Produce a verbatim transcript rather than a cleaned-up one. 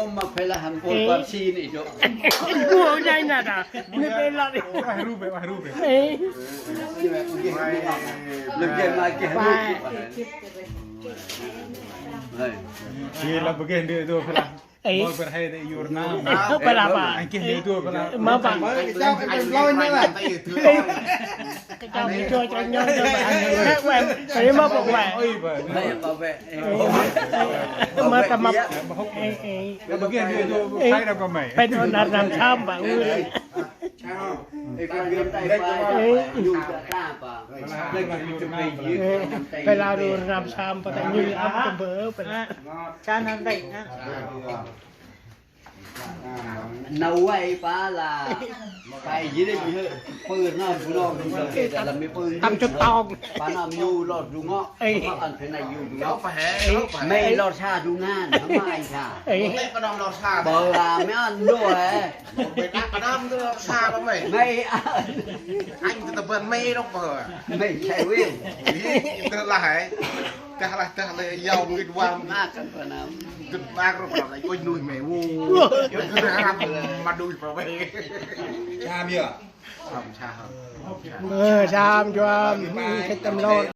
Ơ, ma phải là hăm pôl. Ê. Con xin ý đó. Ua, nhai nà ta. Nê pê lọt đi. Wah, rube, wah, rube. Ê. Lưng kia ma kia. Wah. Đây. Kia là bơ kia đi tu phải là. Ê. Mol bơ hai de yur na. Ê, phải là ba. Anh kia đi tu phải là. Ma ba. Ê. Cái chồng đi chơi cho nhau cho bạn. Em, em, em, em, em, em. Ôi, bà. Đây, bảo vệ. Ê, ê, ê, ê, ma ta mập. Ê, ê. Ê, ê. Pet on nar năm trăm, bà ơi. Ê, pet on nar năm trăm, bà ta như ấm tâm bơ, bà ta. Cha năm bảy hả? Nau ai pa la. Pai ji dê ji hơ. Pư na bu no bu no ke da la mi pư. Tâm chut tong. Pa na mi yu lo du ngo. Ê. Ma ăn thế này yu du ngo. Ê. Mê lo sa du ngan, hăm ai sa. Ê. Bơ la mi ăn đô hê. Mê ăn. Anh ta bơn mê đô bơ. Mê sai win. Ê, ta la hê. Dah lah, dah lah, yau ngit wam. Makan pa na. Gât bak rŏ, rŏ, ôi, nuih mê, wu. Gât harap ma nuih pa mê. Cham yơ. Cham, cham. Ơ, cham, cham. Khêt tâm lor.